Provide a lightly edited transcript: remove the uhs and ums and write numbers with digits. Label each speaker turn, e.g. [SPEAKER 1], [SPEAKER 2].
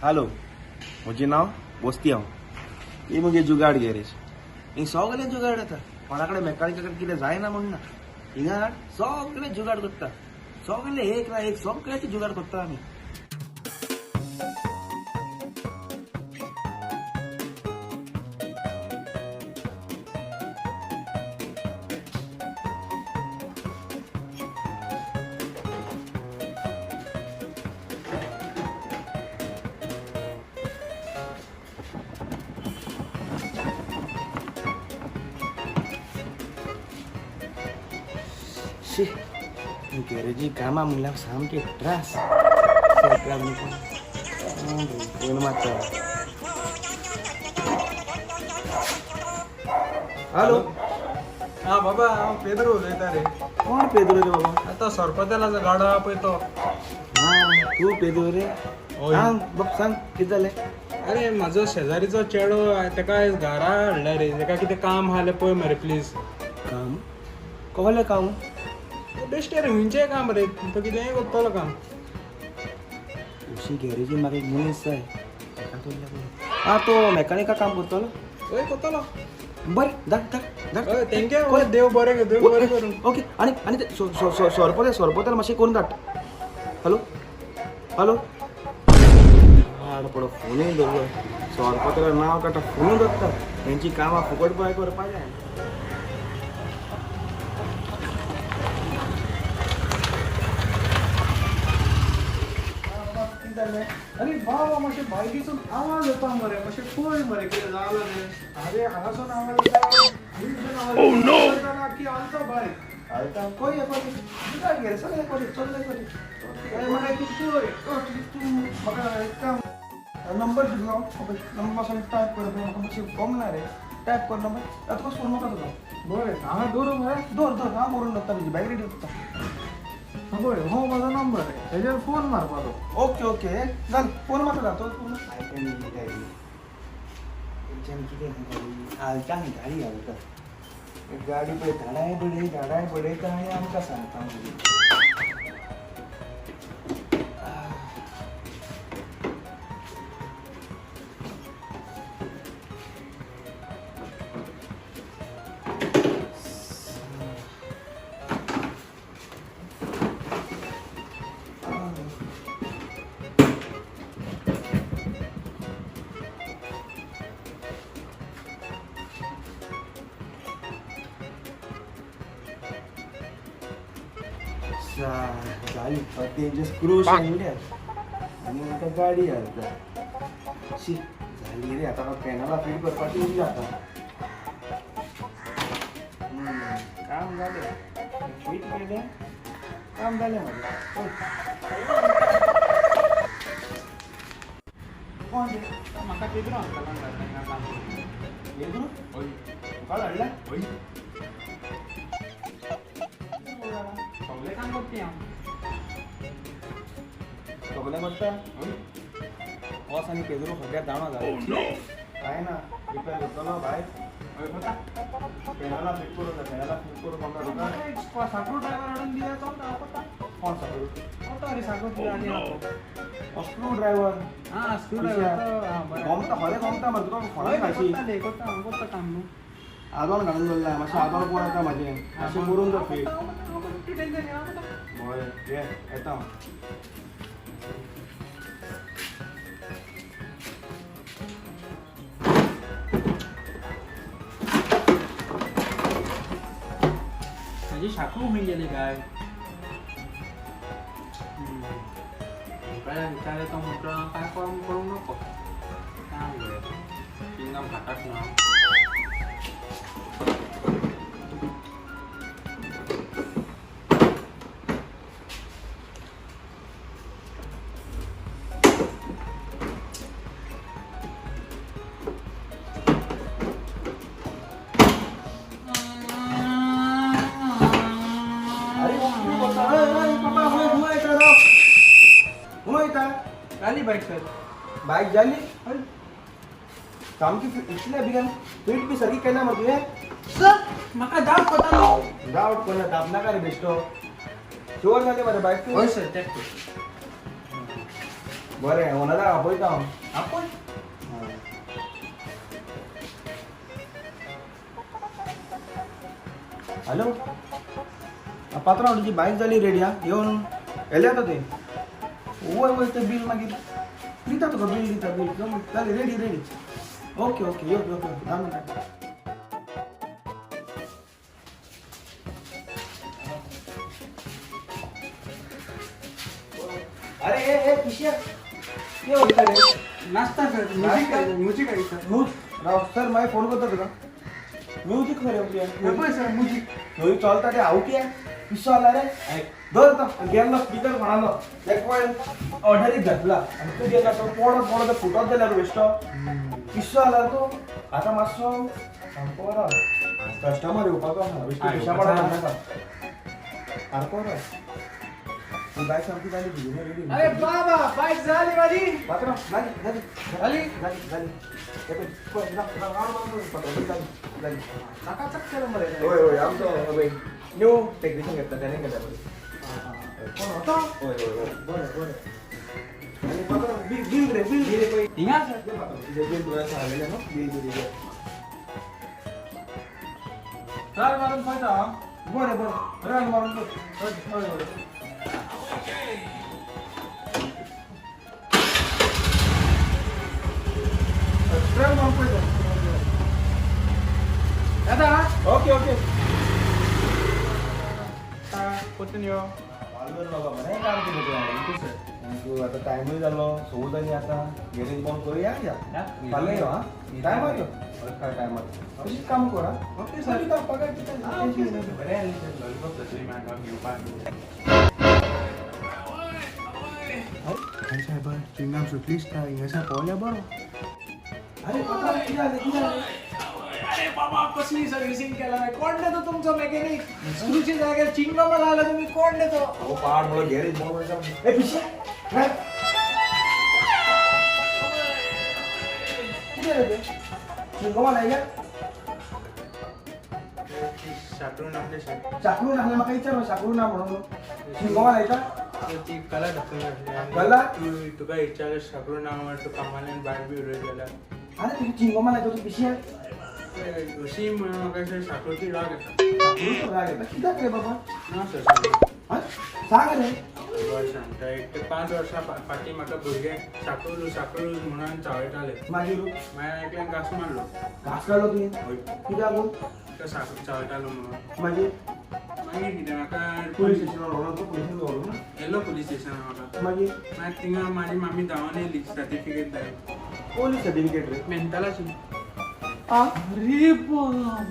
[SPEAKER 1] Hello, म्हजें नांव वस्ती. हांव ही मुगे जुगाड गॅरेज. हिंग सगळें जुगाड जाता. कोणा कडेन मेकानिका कडेन कितें जायना म्हण ना, हिंगा सगळें जुगाड करता. सगळें एक ना एक सगळ्याचें जुगाड करता आमी. शी, गॅरेजी कामां म्हणल्यार सामके त्रास. फोन मारता. हॅलो.
[SPEAKER 2] हा बाबा, हांव पेद्रो उलयता रे.
[SPEAKER 1] कोण पेद्रो रे बाबा?
[SPEAKER 2] आतां सोरपोतेलाचो गाडो आहा पळय तो.
[SPEAKER 1] हा, तूं पेद्रो रे?
[SPEAKER 2] हय.
[SPEAKER 1] सांग बाब, सांग कितें जालें?
[SPEAKER 2] अरे, म्हाजो शेजारीचो चेडो तेका आयज घरा हाडला रे. तेका कितें काम आहा जाल्यार पळय मरे प्लीज.
[SPEAKER 1] काम? कसलें काम?
[SPEAKER 2] बेश्टें रे, खंयचेंय काम रे, तो कितेंय करतलो काम.
[SPEAKER 1] अशी गॅरेजीन म्हाका एक मनीस जाय, ताका दवरल्यार पुरो. आं, तो मेकानिका काम करतलो?
[SPEAKER 2] हय, करतलो.
[SPEAKER 1] बरें, धाड धाड धाड.
[SPEAKER 2] हय, thank you. देव बरें करूं, देव बरें करूं.
[SPEAKER 1] ओके. आनी आनी ते सोरपोतेल, सोरपोतेल मातशें करून धाड. Hello hello. हाड पडो, फोनूय दवरलो. सोरपोतेला नांव काडटा, फोनूय दवरता. तेंची कामां फुकट बरें करपा जाय.
[SPEAKER 2] कितें जालें? अरे बाबा, मातशें बायकीसून आवाज येता मरे, मातशें पळय मरे कितें जालां तें. अरे, हांगासून आवाज येता, थंयसून आवाज येता, आख्खी हालता बायक.
[SPEAKER 1] हालता? खंय खंय जुगाड घे, सगळें करी, सगळें करी.
[SPEAKER 2] म्हाका एक पळय.
[SPEAKER 1] तूं म्हाका एक काम, नंबर दिलो, नंबर मातसो टायप कर. म्हाका मातशें गमना रे. टायप कर नंबर. आतां कसो फोन म्हाका तुजो.
[SPEAKER 2] बरें, हांगा दवरूं मरे?
[SPEAKER 1] दवर दवर, हांव बरोवन दवरता, तुजी बायक रेडी दवरता.
[SPEAKER 2] पळय, हो म्हजो नंबर हेजेर फोन मारपाचो.
[SPEAKER 1] ओके ओके, जालें. फोन मारता तो फोन. तेंच्यांनी कितें हालता न्ही, गाडी हालता. गाडी पळय, धाडाय बडय धाडाय बडयता आनी आमकां सांगता मागीर. जाली. तेंचे स्क्रू सांगले आनी म्हणटा गाडी हालता. शी, जाली रे. आतां पॅनला फीट करपाची उरली आतां. काम जालें, फीट केलें, काम जालें म्हाजें. कोण रे?
[SPEAKER 2] म्हाका पेद्रो अंकलान धाडला हिंगा काम करूंक.
[SPEAKER 1] पेद्रो?
[SPEAKER 2] हय.
[SPEAKER 1] तुका धाडला?
[SPEAKER 2] हय. सगळें काम करता हांव.
[SPEAKER 1] सगळें करता?
[SPEAKER 2] हय.
[SPEAKER 1] वोस आनी पेद्रो खड्ड्यार दावणो जालो. काय ना, रिपेर करतलो भाय?
[SPEAKER 2] हय, करता.
[SPEAKER 1] पेनाला फिट करून जाय, पेनाला फिट करून म्हाका तुका.
[SPEAKER 2] म्हाका एक साकरू ड्रायव्हर हाडून दिया चलता, हांव करता.
[SPEAKER 1] कोण साकरू?
[SPEAKER 2] करता रे साकरू तुज्या आनी हांव.
[SPEAKER 1] Screw driver.
[SPEAKER 2] आं, स्क्रू ड्रायव्हर, आं बरें.
[SPEAKER 1] गोमता, खरें गोमता मरे तुका.
[SPEAKER 2] हय.
[SPEAKER 1] फोनाक घालशी.
[SPEAKER 2] करता रे, करता, हांव करता काम न्हू.
[SPEAKER 1] आदोण घालून दवरला, मातशें आदोण पोवन येता म्हाजें, मातशें करून दवर फिट.
[SPEAKER 2] हांव करता, हांव करता, टेन्शन घेना, हांव करता.
[SPEAKER 1] बरें, ये, येता हांव.
[SPEAKER 2] म्हाजी शाकू खंय गेली काय? काय विचारलें, तो म्हणटा काय करूंक करूंक नको काम. गो पिंगाम खातात ना.
[SPEAKER 1] अरे, कितें करता? हय हय बाबा, हय, खंय वयता राव, खंय वयता?
[SPEAKER 2] जाली बायक सर.
[SPEAKER 1] बायक जाली? हय, सामकी इतल्या बेगीन फिट बी सारकी केल्या मरे तुवें?
[SPEAKER 2] सर, म्हाका डावट पडटा न्हू.
[SPEAKER 1] डावट कोण दाबनाका रे बेश्टो. शुअर जालें मरे बायक?
[SPEAKER 2] हय सर, तेंच.
[SPEAKER 1] बरें ओनराक आपयता हांव.
[SPEAKER 2] आपय.
[SPEAKER 1] हॅलो पात्रांव, तुजी बायक जाली रेडी. हा येवन येले आतां ते. वय वय तें बील मागीर दिता तुका. बील दिता. बील जालें रेडी रेडी. ओके ओके यो यो यो 10 मिनटां. अरे ए ए पिशा कितें वयता रे?
[SPEAKER 2] नाश्ता सर. म्युजीक म्युजीक आयता.
[SPEAKER 1] राव सर मागीर फोन करता तुका. म्युजीक खरें
[SPEAKER 2] हें पळय सर म्युजीक.
[SPEAKER 1] थंय चलता ते हांव कितें पिसो जाला रे? धर तो गेल्लो स्पिकर कोणालो एक पळय ऑर्डरीक घातला आनी तूं गेला तो पडत पडत फुटत जाल्यार बेश्टो पिसो जाल्यार तूं. आतां मातसो सामको राव, कस्टमर येवपाचो आसा बेश्टी पिशा पडप नाका. सारको राव. तूं बायक सामकी जाली तुजी न्हू रेडी?
[SPEAKER 2] अरे बाबा बायक जाली माझी.
[SPEAKER 1] पात्रांव जाली जाली.
[SPEAKER 2] जाली?
[SPEAKER 1] जाली जाली. हे पळय पळय राव राव राव राव पात्रांव जाली जाली.
[SPEAKER 2] चकाचक केलं मरे.
[SPEAKER 1] होय होय आमचो पळय न्यू टेक्निशियन घेतला त्याने केला पळय.
[SPEAKER 2] कोण होता?
[SPEAKER 1] होय होय होय.
[SPEAKER 2] बरें बरें.
[SPEAKER 1] आनी पात्रांव बील बील रे बील बील पळय.
[SPEAKER 2] हिंगा सर.
[SPEAKER 1] तुजें बील तुवें सांगलेलें न्हू बील बील बील.
[SPEAKER 2] ट्रायल मारून पळयता हांव.
[SPEAKER 1] बरें बरें ट्रायल मारून पळय.
[SPEAKER 2] हय हय हय. ट्रायल मारून पळयता. येता हा?
[SPEAKER 1] Okay okay.
[SPEAKER 2] परतून यो.
[SPEAKER 1] बाबा बरें काम केलें तुवें.
[SPEAKER 2] सर.
[SPEAKER 1] Thank you. आतां टायमूय जालो, 6 जालीं आतां. गॅरेज बंद करुया या. फाल्यां यो आं, टायमार यो. हय टायमार. अशीच काम कर आं.
[SPEAKER 2] Okay sir.
[SPEAKER 1] दिता पगार दिता.
[SPEAKER 2] Okay sir. बरें आसलें सर. लॉलीपॉप तसली म्हाका घेवपाक. साहेबा चिंगाम सुटलीच का हिंगासर पावल्या बरो.
[SPEAKER 1] अरे पात्रांव कितें जालें कितें जालें?
[SPEAKER 2] अरे बाबा कसली सर्व्हिसिंग केला नाही. कोण देतो तुमचो मेकॅनिक? स्क्रूच्या जाग्यार चिंगमा लावला तुम्ही. कोण देतो?
[SPEAKER 1] अहो पाड म्हणून गॅरेज बंद करता. ए पिशे कितें रे तें चिंगमा लायल्या?
[SPEAKER 2] शाकरून आपले
[SPEAKER 1] साकरू नासलें म्हाका विचार साकरू ना म्हणून चिंगमा लायता.
[SPEAKER 2] ती कला ढकलून घातली.
[SPEAKER 1] कला?
[SPEAKER 2] तू तुका विचार शाकरून ना म्हण तूं कामाल्यान भायर बी उडयत जाल्यार.
[SPEAKER 1] अरे तुमी चिंगमा लायता तूं पिशे.
[SPEAKER 2] अशी म्हणून म्हाका शाकरूची राग येता.
[SPEAKER 1] साकरूचो राग येता कित्याक रे बाबा?
[SPEAKER 2] ना सर सांग.
[SPEAKER 1] आं सांग रे.
[SPEAKER 2] बरें सांगता. एक ते 5 वर्सां फाटीं म्हाका भुरगे साकरू साकरू म्हणून चावयताले.
[SPEAKER 1] मागीर?
[SPEAKER 2] मागीर एकल्यान घांस मारलो.
[SPEAKER 1] घांस काडलो तुवें?
[SPEAKER 2] हय.
[SPEAKER 1] कित्याक गो?
[SPEAKER 2] तो साकरू चावयतालो म्हणून.
[SPEAKER 1] मागीर?
[SPEAKER 2] मागीर कितें म्हाका
[SPEAKER 1] पुलीस स्टेशनार व्हरोन तूं पुलिसान दवरलो ना?
[SPEAKER 2] येयलो पुलीस स्टेशनार म्हाका.
[SPEAKER 1] मागीर?
[SPEAKER 2] मागीर थिंगा म्हाजी मामी धांवन येयली सर्टिफिकेट धाडून.
[SPEAKER 1] पोलीस सर्टिफिकेट रे?
[SPEAKER 2] मेंटलाची.
[SPEAKER 1] आं
[SPEAKER 2] अरे बाप.